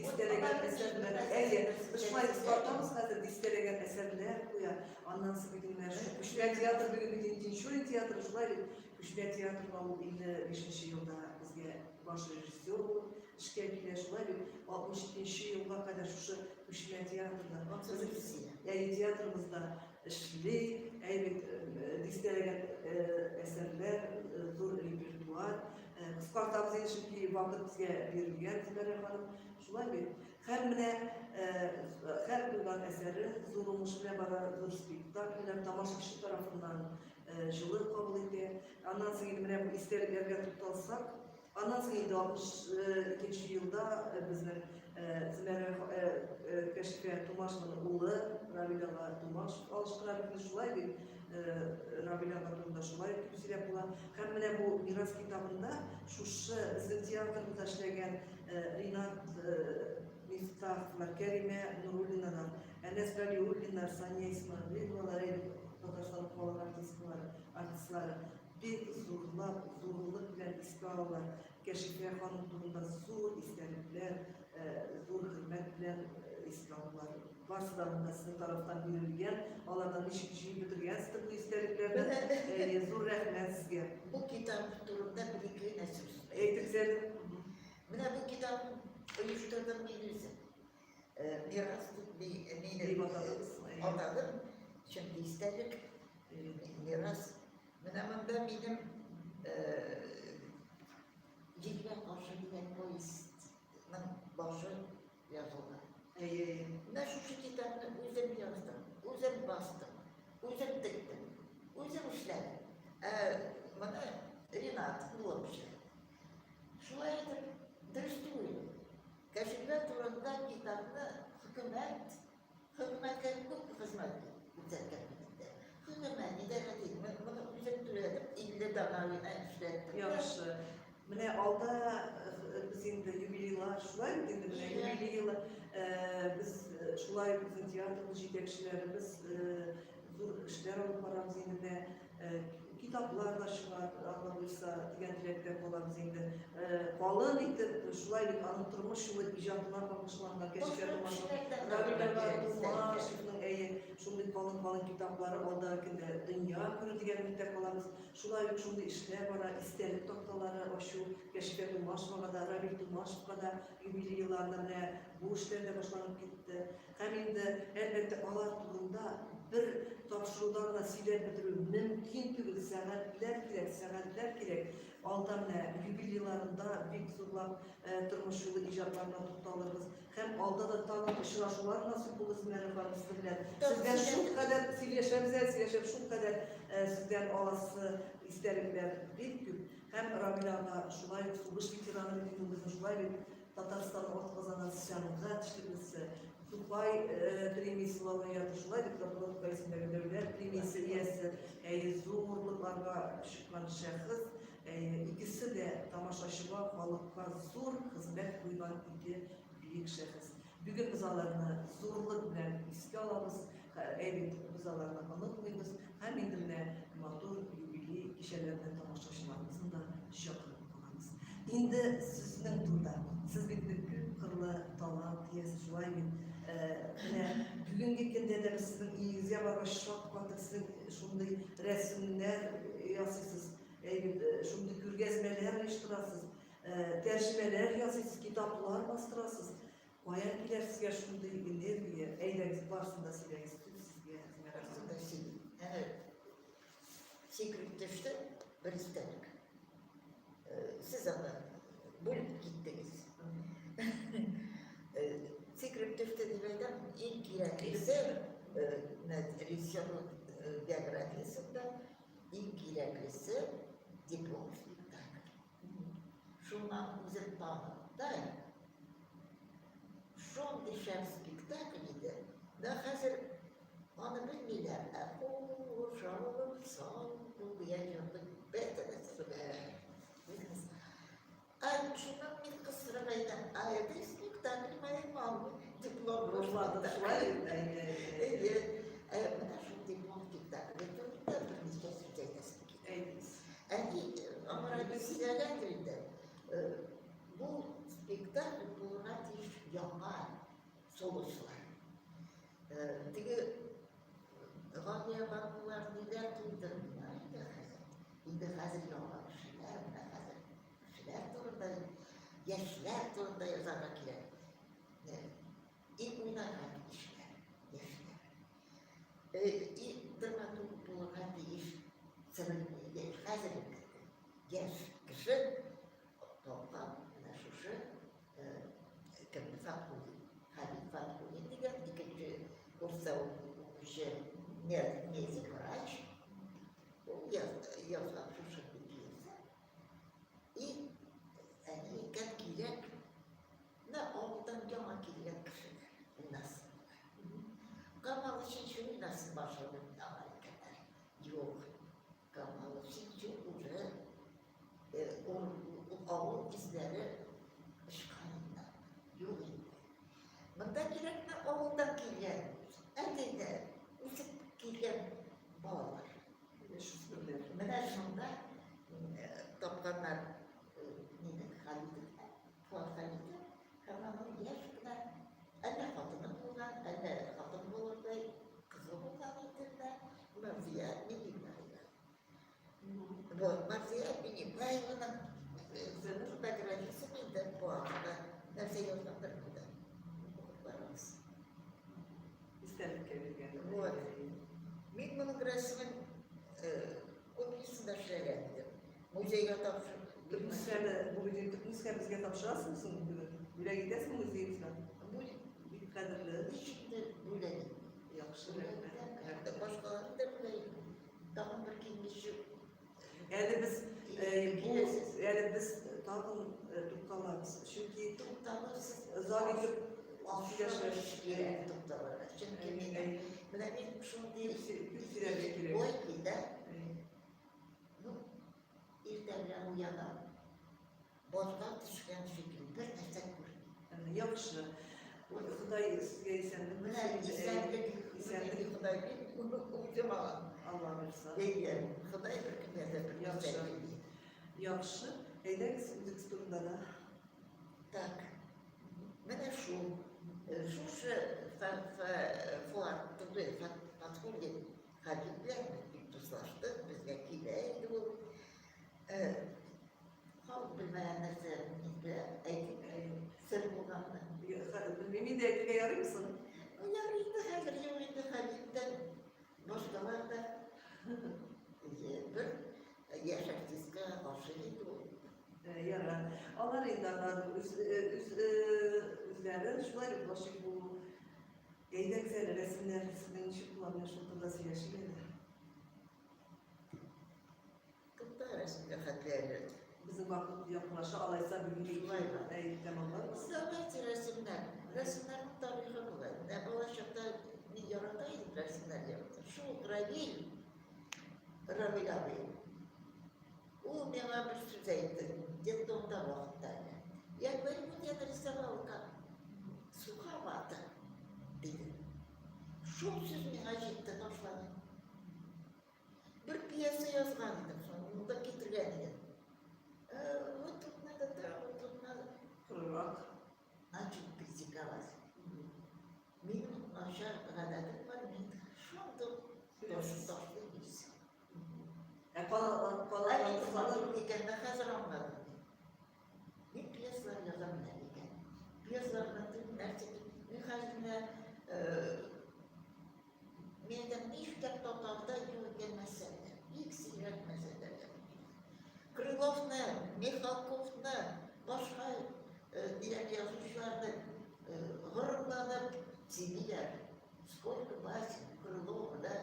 дистәләгән әсәрләр. Әйе, без шулай кыскартабыз хәзер, дистәләгән әсәрләр куя. Аннан соң бит менә шул күчмә театр бүген бит инде Тинчурин театры, шулай бит. Күчмә театрга ул 55 елда безгә баш режиссер булып эшкә килә, шулай бит. 62 елга кадәр шушы күчмә театрда, әйе, театрыбызда эшли, әйе бит, дистәләгән әсәрләр, зур репертуар. Кыскартабыз инде, чөнки вакыт безгә бирелгән, Зөфәрә ханым. Шулай бит. Һәр менә һәр куйган әсәре зур уңыш белән бара, зур спектакльләр тамашачы тарафыннан җылы кабул итә. Аннан соң инде менә бу истәлекләргә тукталсак, аннан соң инде 62 елда безнең Зөмәрә Кәшифә Тумашеваның улы Равил ага Тумашев алыштыра бит, шулай бит. Равил ага турында шулай ук күп сөйләп була. Һәм менә бу Мирас китабында шушы безнең театрыбызда эшләгән Ринат Мифтаховлар, Кәримә Нуруллиналар, Әнәс Галиуллиннар, Сания Исмәгыйловалар, Татарстан халык артистлары, артистлары бик зурлап, зурлык белән искә алалар. Кәшифә ханым турында зур истәлекләр, зур хөрмәт белән искә алалар. Барсы да монда сезнең тарафтан бирелгән, алардан ничек җыеп бетергәнсездер бу истәлекләрне. Зур рәхмәт сезгә. Бу китап турында бер-ике генә сүз. Әйтегез әле. Менә бу китапны оештырдым мин үзем. Мирас дип мине атадым, чөнки истәлек, мирас. Менә монда минем Җилгә каршы дигән повестьның башы язылган. Әйе. Менә шушы китапны үзем яздым, үзем бастым, үзем тектем, үзем эшләдем. Ә моны Ринат улым эшләде. Шулай итеп, дөрес түгел. Кәшифә турында китапны хөкүмәт, хөкүмәткә күп хезмәт күрсәткән бит инде. Хөкүмәт, идарә дим, мин моны үзем түләдем, 50 данә генә эшләттем. Яхшы. Менә алда без инде юбилейлар, шулай бит инде менә юбилей елы. Без шулай ук безнең театрыбыз җитәкчеләребез зур эшләр алып барабыз инде менә. Китаплар да чыгар, Алла боерса, дигән теләктә калабыз инде. Калын итеп, шулай бит аның тормыш юлы иҗатына багышланган Кәшифә Тумашева, Равил ага Тумашевның, әйе, шундый калын-калын китаплары алдагы көндә дөнья күрер дигән өметтә калабыз. Шулай ук шундый эшләр бара, истәлек такталары ачу Кәшифә Тумашевага да, Равил Тумашевка да юбилей елларында менә бу эшләр дә башланып китте. Һәм инде, әлбәттә, алар турында. бер тапшыруда гына сөйләп бетерү мөмкин түгел, сәгатьләр кирәк, сәгатьләр кирәк. Алда менә юбилейларында бик зурлап тормыш юлы иҗатларына тукталырбыз. Һәм алда да тагын очрашулар насыйп булыр Зиннәр ханым сезнең белән. Сездән шулкадәр сөйләшәбез әле, сөйләшәбез, шулкадәр сездән аласы истәлекләр бик күп. Һәм Рамил ага шулай ук сугыш ветераны бит инде ул безнең, шулай бит Татарстанның атказанган сәнгать эшлеклесе, Тукай премиясе лауреаты, шулай бит Габдулла Тукай исемендәге дәүләт премиясе иясе, әйе, зурлыкларга чыккан шәхес. Әйе, икесе дә тамашачыга, халыкка зур хезмәт куйган ике бөек шәхес. Бүген без аларны зурлык белән искә алабыз, әй бит без аларны онытмыйбыз һәм инде менә матур юбилей кичәләренә тамашачыларыбызны да чакырып калабыз. Инде сезнең турыда. Сез бит инде күпкырлы талант иясе, шулай бит? Менә бүгенге көндә дә без сезнең өегезгә баргач шаккатык, сезнең шундый рәсемнәр ясыйсыз, әй бит, шундый күргәзмәләр оештырасыз. Тәрҗемәләр ясыйсыз, китаплар бастырасыз. Каян килә сезгә шундый энергия? Әйдәгез, барысын да сөйләгез. Сүз сезгә, Зиннәт ханым. Барысын да сөйлим. Әнә сикереп төште бер истәлек. Сез аны бүлеп киттегез. Сикереп төште дип әйтәм, иң кирәклесе, менә режиссерлык биографиясендә иң кирәклесе диплом спектакль. Шуннан үзен танытты. Шундый шәп спектакль иде. Да хәзер аны белмиләр. Ә кушылып сау бул дигән җырны бөтенесе белә. Беләсез. Ә шуннан мин кысрык әйтәм, а это спектакль моей мамы. Диплом Рухландык шулай бит, әйе, әйе. Әйе. Ә менә шул диплом спектакле турында берничә сүз әйтәсем килә. Әйтегез. Әни аңа бик сөйләгәндер инде. Бу спектакль булырга тиеш яңа солочлар. Теге Галия Банулар ниләр туйдырмыйлар инде хәзер. Инде хәзер яңа кешеләр, менә хәзер кешеләр турында, яшьләр турында язарга кирәк. И уйнарга тиешләр, яшьләр. И драматург булырга тиеш хәзерге яшь кеше тапкан менә шушы кем Фатхуллин, Хәбиб Фатхуллин дигән икенче курста укучы медик врач. Ул язган шушы пьеса. И әни әйткән кирәк, менә авылдан яңа килгән кешеләр уйнасын. Камал өченче уйнасын баш ролен аңа әйткәннәр. Юк, Камал өченче уже ул авыл исләре очкан инде, юк инде. Монда кирәкме авылдан килгән, әтидә үсеп килгән балалар. Яшүсмерләр. Менә шунда тапканнар мине Халидовны, Фуат Халидов, һәм аның яшь кенә әллә хатыны булган, әллә хатын булырдай кызы булган инде менә Марзия Минибаева. Вот, Марзия Минибаеваның фотографиясе миндә бар да, нәрсә язгандыр монда. Укып барыгыз. Истәлеккә биргән. Вот. Мин моның рәсемен копиясен дә эшләгән идем. Музейга тапшырып. Төп нөсхәне, бу бит инде төп нөсхә безгә тапшырасыңмы соң бүген? Бүләк итәсеңме музеебызга? Бик кадерле. Ничек тә бүләк итмим. Яхшы, Бүләк рәхмәт. итәм. Башкаларны да бүләк итмим. Тагын бер киңәшче. Әле без бу Киләсез. әле без тагын тукталабыз. Чөнки Тукталырсыз. озак итеп Ашыгыч сөйләшәбез. кирәк тукталырга. Чөнки мин менә мин шундый Күп сөйләргә кирәк. ой килде. Ну, иртә белән уянам. Базга төшкән шикелле бер нәрсә күрмим. Яхшы. Ходай сезгә исәнлек Менә бирсен. исәнлек, Исәнлек. Ходай мин үзем алам. Алла бирса. Әйе, Ходай беркемгә дә бер нәрсә Яхшы. бирми. Яхшы. Әйдәгез үзегез турында да. Так. Менә шул. Шушы Фуат түгел, Фатхуллин Хәбиб белән без бик дуслаштык, безгә килә иде ул. Халык белмәгән нәрсә мин беләм, әйтим, сер булганны. Белмим инде, әйтергә ярыймы соң? Ну, ярый инде хәзер, юк инде Хәбибтән. Башкалар да бер яшь артистка ошый инде ул. Ярар. Алар инде алар үз үз үзләрен шулай ук гашыйк булу. Әйдәгез әле рәсемнәр сезнең ничек була, менә шул турыда сөйләшик әле. Тукта рәсемгә хәтле әле. Безнең вакыт якынлаша, алайса бүгенге Шулаймы? Әй, тәмамларбыз. Давайте рәсемнәр. Рәсемнәрнең тарихы була. Менә бала чакта мин ярата идем рәсемнәр ярата. Шул Равил, Равил абый, ул миңа бер сүз әйтте, детдомда вакытта әле. Я говорю, вот я нарисовала как суховато, диде. Шул сүз миңа җитте, ташлады. Бер пьеса язган идем, шуны монда китергән идем. Вот тут надо так, вот тут надо. Корырак. Начал критиковать. Минем начар гадәтем бар, мин шундук ташлыйм и все. Ә кала кала Ә мин аңладым икән, ә хәзер аңладым мин. Мин пьесалар язам менә икән. Пьесаларны нәрсә, мин хәзер менә Мин әйтәм, нишләп татарда юк икән мәсәләләр, бик сирәк мәсәләләр язып килә. Крыловны, Михалковны, башка ниләр язучыларны горурланып сөйлиләр. Сколько басен Крылова, да?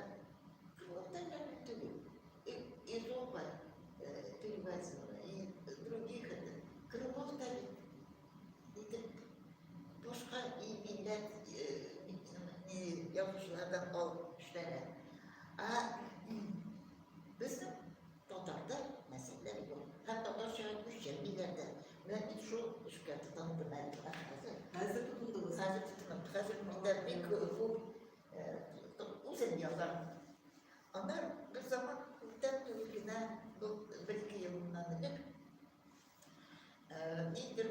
Крылов та әллә түгел. И Эзопа переводила, и других это. Крылов та бит итеп башка и милләт язучылардан алып эшләгән. Ә безнең татарда мәсәләләр юк. Һәм татарчага күчермиләр дә. Менә мин шул эшкә тотындым әле хәзер. Хәзер тотындыгыз? Хәзер тотындым. Хәзер миндә бик күп үзем язам. Аннан бер заман күптән түгел генә, бер-ике ел моннан элек, ниндидер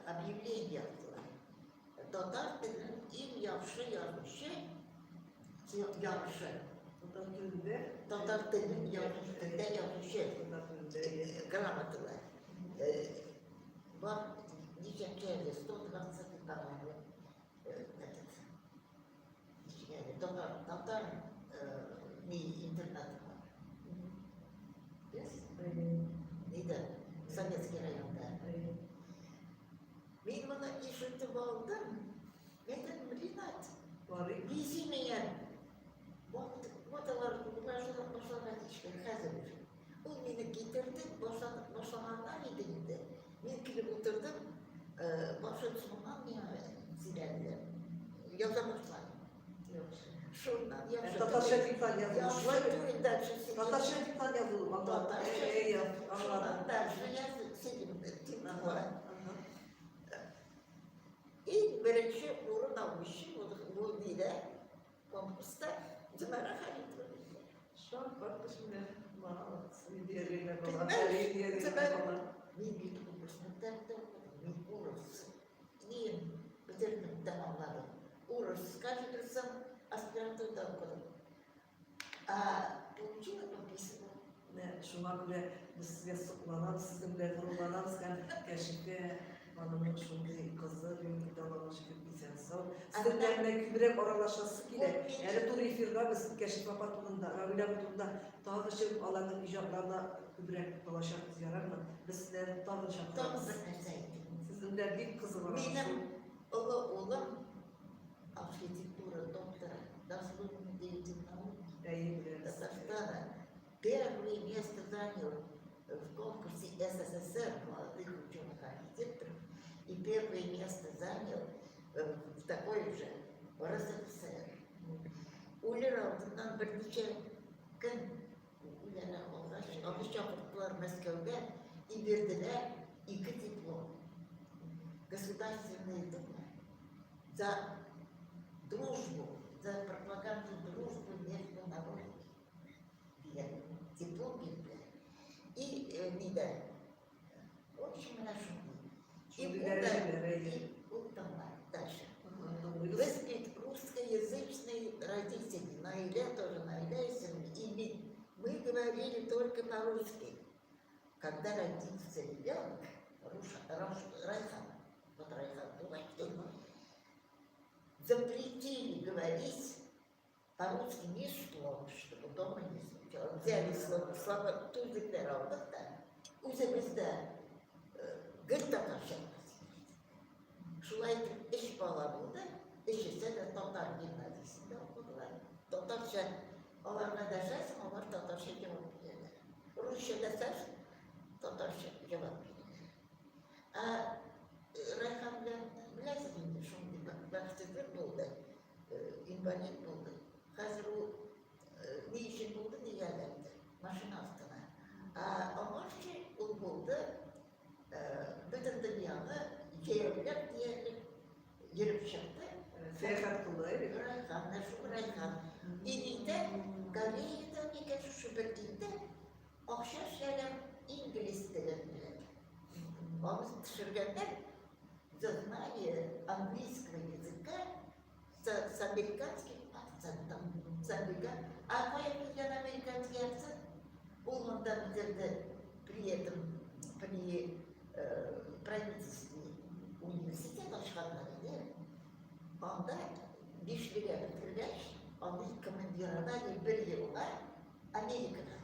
объявление яздылар. Татар теленең иң яхшы язучы, яхшы. Татар телендә? Татар телен телендә язучы. Татар телендә. Грамоталар. Бар, ничәнче әле, 120, по-моему, этот, ничек әле, татар, татар ни интернаты бар. Беләсез? Нидә? Советский районда. Мин моны ишетеп алдым. Мин әйтәм, Ринат, вези меня. Вот, вот алар башларга тиешләр хәзер уже. Ул мине китерде, башлаганнар иде инде. Мин килеп утырдым, башын соңыннан миңа сөйләделәр. Яза башладым. Шуннан яхшы. Татарча диктант язылу. Яхшы түгел, дальше сөйлим. Татарча диктант язылу. Татарча. Аңладым. Дальше язып сөйлим. Иң беренче урын алучы бу нидә конкурста Динара Халитова. Шаккатты менә. Молодцы, дияргә була. Мин бит урыс мәктәбендә укыдым. Мин урыс. Ним бетердем, тәмамладым. Урыс кафедрасын аспирантурада укыдым. А получила подписано. Менә шуңа күрә без сезгә сокланабыз, сезнең белән горурланабыз һәм Кәшифә ханымның шундый кызы бүгенге көндә Аллага шөкер исән-сау. Сезнең белән менә күбрәк аралашасы килә. Әле туры эфирда без Кәшифә апа турында, Равилә апа турында тагы чыгып, аларның иҗатларына күбрәк тукталачакбыз, ярармы? Без сезләрне тагын Тагын чакырабыз. бер нәрсә әйтим. Сезнең белән бик кызык аралашу. Минем олы улым архитектура докторы, заслуженный деятель наук Әйе, беләбез. Татарстана. Первое место занял в конкурсе СССР молодых ученых-архитекторов и первое место занял в такой же РСФСР. Үлер алдыннан берничә көн үләргә калгач, аны чакырттылар Мәскәүгә и бирделәр ике диплом. Государственная Дума за дружбу, за пропаганду дружбы между народами дигән диплом бирделәр. И нидә? В общем, менә шундый. И Шундый ул да, дәрәҗәләр, әйе. и ул тыңлар дальше. Тыңлыйбыз. Без бит русскоязычные родители, Наиля тоже, Наиля и мы, мы говорили только по-русски. Когда родился ребенок, Руша, Райхан, вот Райхан, Запретили говорить по-русски ни слова, чтобы дома не звучало. Взяли слово, слова сүзлекләр алдык та, үзебез дә гел татарча. Шулай итеп, өч бала булды, өчесе дә татар гимназиясендә укыдылар. Татарча аларга дәшәсең, алар татарча җавап бирәләр. Русча дәшәсең, татарча җавап бирәләр. Ә Райхан белән беләсез инде, шундый бәхетсезлек булды, инвалид булды. Хәзер ул ни өчен булды, нигә эләкте? Машина астына. Ә аңарчы ул булды, бөтен дөньяны җәяүләп диярлек йөреп чыкты. Сәяхәт кылды, әйе. Райхан, менә шул Райхан. Илдә, Кореяда микән, шушы бер илдә акча эшләгән инглиз телен белә. Аны төшергәннәр за знание английского языка с американским акцентом. С американ... А кая килгән американский акцент? Ул монда бетерде при этом, при правительстве университет ачканнар иде. Анда бишлегә бетергәч, аны командировали бер елга Америкага.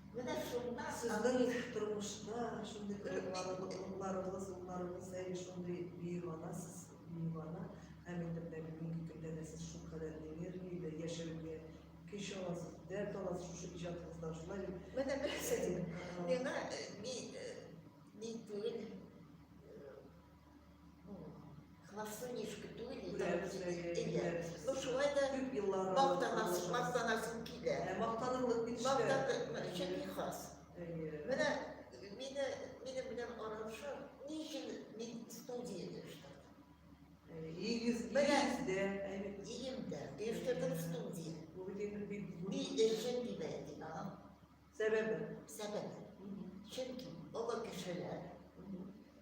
Менә шуннан Сезнең тормышта шундый улларыгыз, улларыгыз, әйе, шундый бөек ана сез, бөек ана. Һәм инде менә бүгенге көндә дә сез шулкадәр энергияле, яшәүгә көч аласыз, дәрт аласыз шушы иҗатыгыздан. Шулай бит? Менә беләсезме, миңа ни түгел, хвастунишка түгел, ну шулай да мактанасым, мактанасым килә. Мактанырлык бит эшләр. Чөнки хас. Менә мине минем белән аралаша, ни өчен мин студиядә эшләдем? Менә өемдә оештырдым студия. Бу бит инде бик зур. Ни өчен дип әйтик, аның сәбәбе. Сәбәбе. Чөнки олы кешеләр,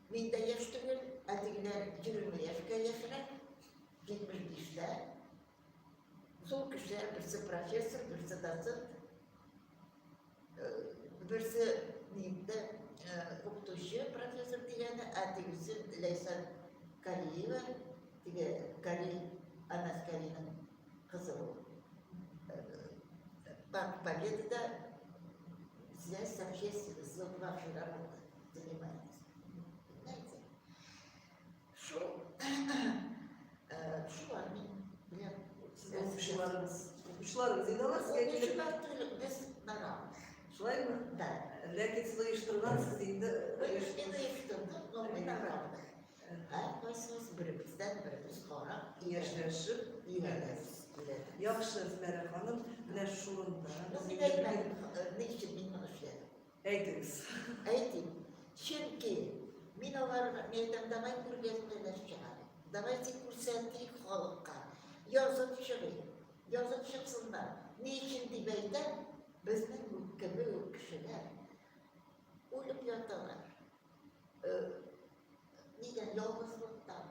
мин дә яшь түгел, ә тегеләр 20 яшькә яшьрәк, 75-тә. Зур кешеләр, берсе профессор, берсе доцент, берсе инде укытучы профессор дигәне, ә тегесе Ләйсән Кариева, теге Кари, Әнәс Кариның кызы ул. Парк Победада связь с общественностью вашей работы занимаетесь. Понимаете? Шул, шулар мин белән. Сезнең укучыларыгыз, укучыларыгыз инде алар сезгә килеп. Укучылар түгел, без на равных. Шулаймы? Да. Ләкин сез оештыргансыз инде. Мин оештырдым, но мы на равных. Һәркайсыбыз беребездән беребез карап, киңәшләшеп өйрәнәбез. Яхшы, Зөмәрә ханым, менә шурында. Ну, мин әйтмәдем, ни өчен мин моны эшләдем. Әйтегез. Әйтим. Чөнки мин аларга, мин әйтәм, давай күргәзмәләр чыгарыйк. Давайте күрсәтик халыкка. Язып чыгыйк. Язып чыксыннар. Ни өчен дип әйтәм, безнең кебек үк кешеләр үлеп яталар. Нидән? Ялгызлыктан.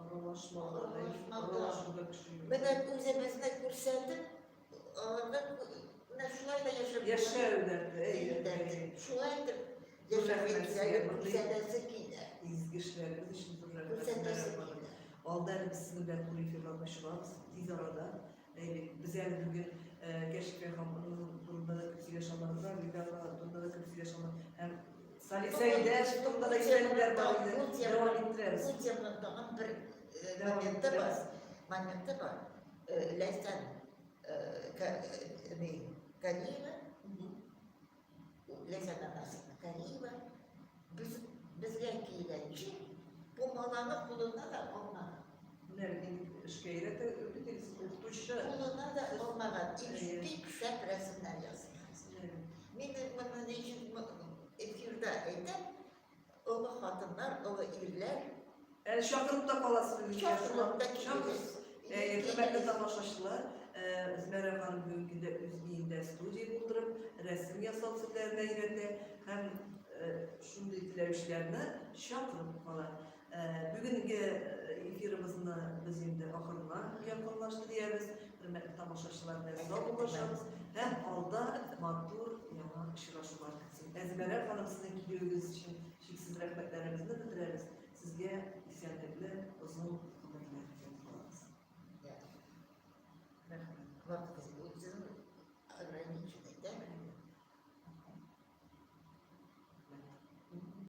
Аралашмаудан. Аралашмаудан. Менә үзебезне күрсәтеп, аларга менә шулай да яшәп Яшәү дәрте, әйе. Шулай итеп яшәргә кирәк, күрсәтәсе килә. Изге эшләрегез өчен зур рәхмәт. Күрсәтәсе килә. Алда әле без сезнең белән туры эфирларга чыгабыз тиз арада. Әйе, без әле бүген Кәшифә ханым турында да күп сөйләшә алмадык, Равилә турында да күп сөйләшә алмадык. Һәм Салих Сәйдәшев турында да истәлекләр бар иде. Дәвам иттерәбез. Бу теманың тагын бер моменты бар. Моменты бар. Ләйсән Галиева, Ләйсән Анасовна Галиева без, безгә килгәнче бу баланы кулына да алмаган. Менә мин эшкә өйрәтә бит инде сез укытучы. Кулына да алмаган. Бик шәп рәсемнәр ясый хәзер. Мин моны ни өчен эфирда әйтәм, олы хатыннар, олы ирләр. Әле чакырып та каласыз бит. Чакырып та килегез. Хөрмәтле тамашачылар, Зөмәрә ханым бүгенге көндә үз өендә студия булдырып, рәсем ясау серләренә өйрәтә һәм шундый теләүчеләрне чакырып кала. Бүгенге эфирыбызны без инде ахырына якынлашты диябез. Хөрмәтле тамашачылар белән саубуллашабыз һәм алда матур яңа очрашулар көтсен. Әзмәрә ханым, сезнең килүегез өчен чиксез рәхмәтләребезне белдерәбез. Сезгә исәнлекле озын